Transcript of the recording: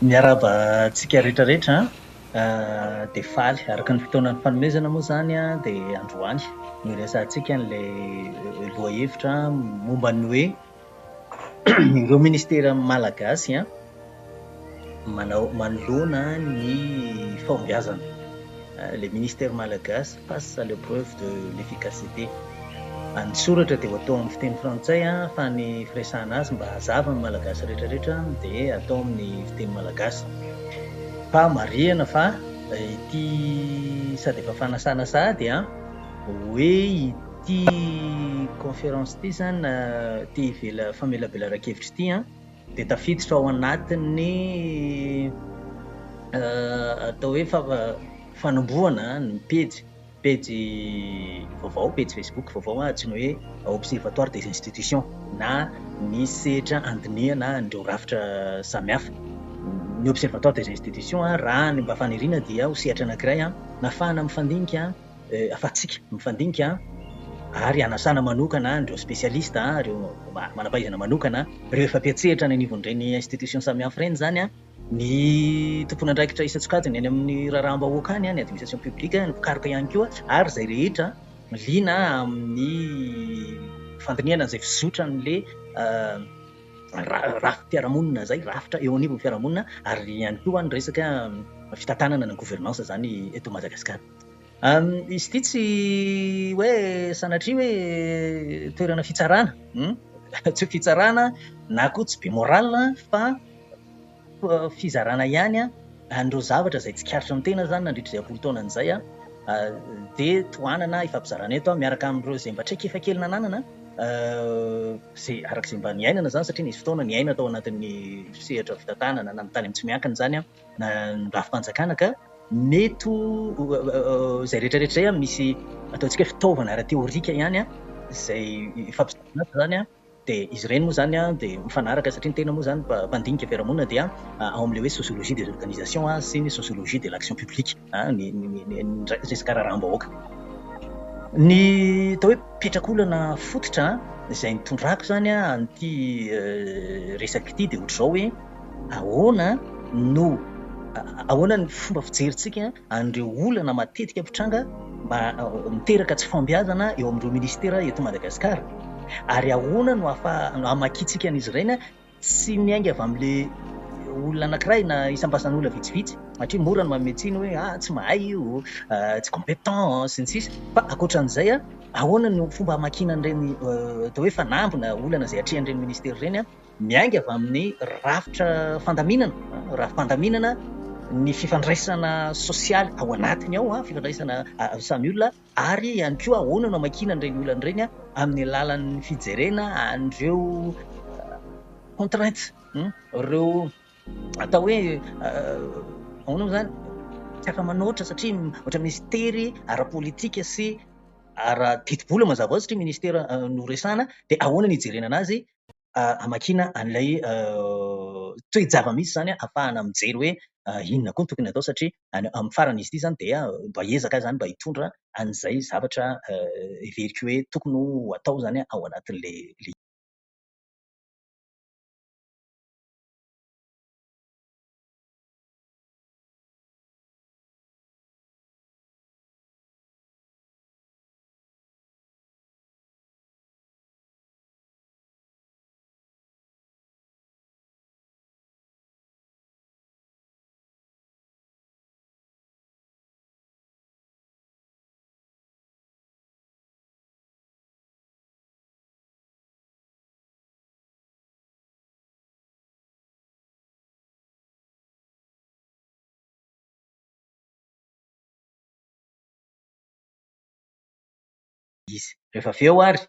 Miarahaba antsika rehetra rehetra dia faly araka ny fotoana nifanomezana moa izany dia androany no hiresahantsika an'ilay lohahevitra momba ny hoe ireo ministera malagasy manao manoloana ny fahombiazana. Les ministères malagasy face à l'épreuve de l'efficacité. Ny soratra dia ho atao amin'ny fiteny frantsay fa ny firesahana azy mba hazava amin'ny malagasy rehetra rehetra dia atao amin'ny fiteny malagasy. Fa marihana fa ity sady efa fanasana sahady hoe ity conférence ity izany na ity famelabelaran-kevitra ity dia tafiditra ao anatin'ny atao hoe fanombohana ny pejy, pejy vaovao, pejy Facebook vaovao antsoina hoe Observatoire des institutions na ny sehatra handinihana an'ireo rafitra samihafa. Ny Observatoire des institutions raha ny mba faniriana dia ho sehatra anankiray nahafahana mifandinika ahafahantsika mifandinika ary hanasana manokana an'ireo spécialiste, ireo manam-pahaizana manokana, ireo efa mpiantsehatra any anivon'ireny institution samihafa ireny izany, ny tompon'andraikitra isan-tsokajiny any amin'ny raharaham-bahoaka any, ny administration publique, ny mpikaroka ihany koa ary izay rehetra liana amin'ny fandinihana an'izay fizotran'ilay rafi-piarahamonina izay, rafitra eo anivon'ny fiarahamonina ary ihany koa ny resaka fitantanana na gouvernance izany eto Madagasikara. Izy ity tsy hoe sanatria hoe toerana fitsarana, tsy hoe fitsarana na koa tsy be morale fa fizarana ihany an'ireo zavatra izay tsikaritry ny tena izany nandritra izay am-polo taonany izay dia tohanana ifampizarana eto miaraka amin'ireo izay mba traikefa kely nananana izay araka izay mba niainana izany satria nisy fotoana niaina tao anatin'ny sehatra fitantanana na ny tany amin'ny tsy miankina izany na ny rafi-panjakana ka mety ho izay rehetra rehetra izay misy ataontsika hoe fitaovana ara-teorika ihany izay ifampizarana ato izany. Dia izy ireny moa izany dia mifanaraka satria ny tena moa izany mpandinika fiarahamonina dia ao amin'ilay hoe sociologie des organisations sy ny sociologie de l'action publique ny resaka raharaham-bahoaka. Ny atao hoe petrak'olana fototra izay nitondrako izany an'ity resaka ity dia ohatr'izao hoe ahoana no ahoana ny fomba fijerintsika an'ireo olana matetika mpitranga mba miteraka tsy fahombiazana eo amin'ireo minisitera eto Madagasikara ary ahoana no hamakiantsika an'izy ireny tsy miainga avy amin'ilay olona anankiray na isam-basan'olona vitsivitsy satria mora ny manome tsiny hoe ah tsy mahay io, tsy compétent sy ny sisa fa ankoatran'izay ahoana no fomba hamakiana an'ireny atao hoe fanamby na olana izay atrehan'ireny minisitera ireny Miainga avy amin'ny rafitra fandaminana, rafi-pandaminana, ny fifandraisana sosialy ao anatiny ao, fifandraisana samy olona ary ihany koa ahoana no hamakiana an'ireny olana ireny amin'ny alalan'ny fijerena an'ireo contraintes, ireo atao hoe ahoana moa izany, tsy afa-manoatra satria ohatra misy tery ara-politika sy ara-tetibola mazava ho azy satria ministera no resahana dia ahoana ny hijerena an'azy hamakiana an'ilay toe-java-misy izany ahafahana mijery hoe inona koa no tokony hatao satria any amin'ny farany izy ity izany dia mba hiezaka aho izany mba hitondra an'izay zavatra heveriko hoe tokony ho atao izany ao anatin'ilay izy. Rehefa avy eo ary.